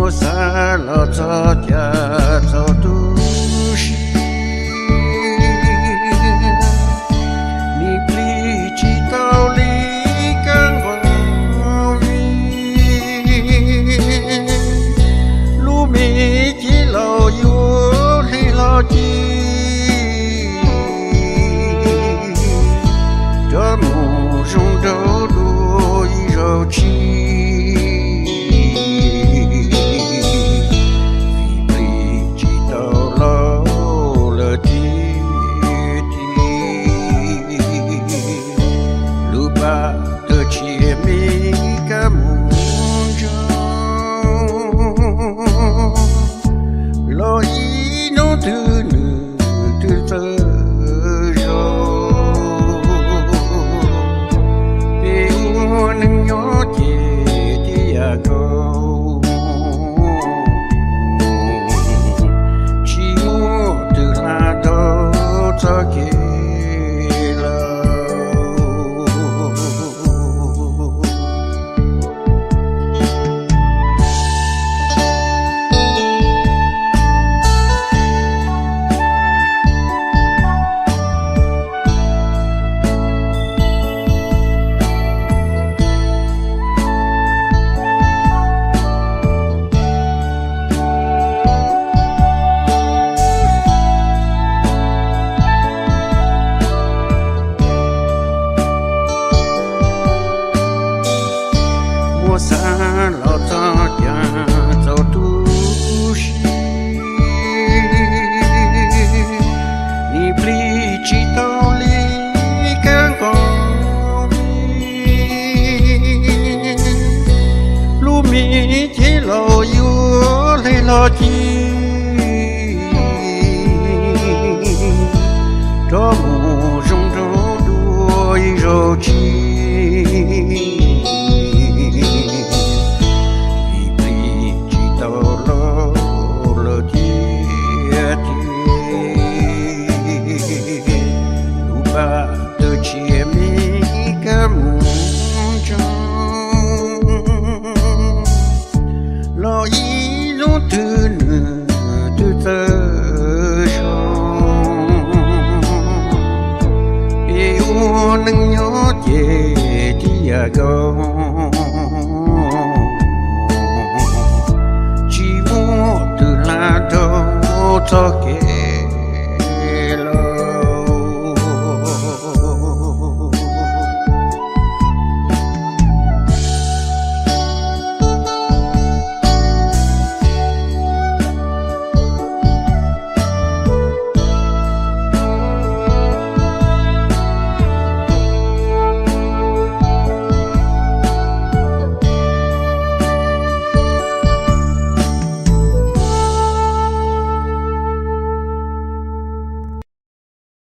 Muab xav los txog cas txog tu siab, nim plig tsis tau li kab nqos vij, lub me cev laus yuav hle hlo ci, rov mus zoo nraug dua ib zaug tsi. Vim plig tsis tau los lawm tiag tiag, lub pam tawg tshiab me kab mus ntsoog, los ib hnub twg nws twb txawj zoo. Peb ua neej nyob ces tib yam nkaus, tsis muaj twg hla dhau txoj kev laus. Muab xav los txog cas txog tu siab, nim plig tsis tau li kab nqos vij, lub me cev laus yuav hle hlo ci, rov mus zoo nraug dua ib zaug tsi. Vim plig tsis tau los lawm tiag tiag, lub pam tawg tshiab me kab mus ntsoog, los ib hnub twg nws twb txawj zoo. Peb ua neej nyob ces tib yam nkaus, tsis muaj twg hla dhau txoj kev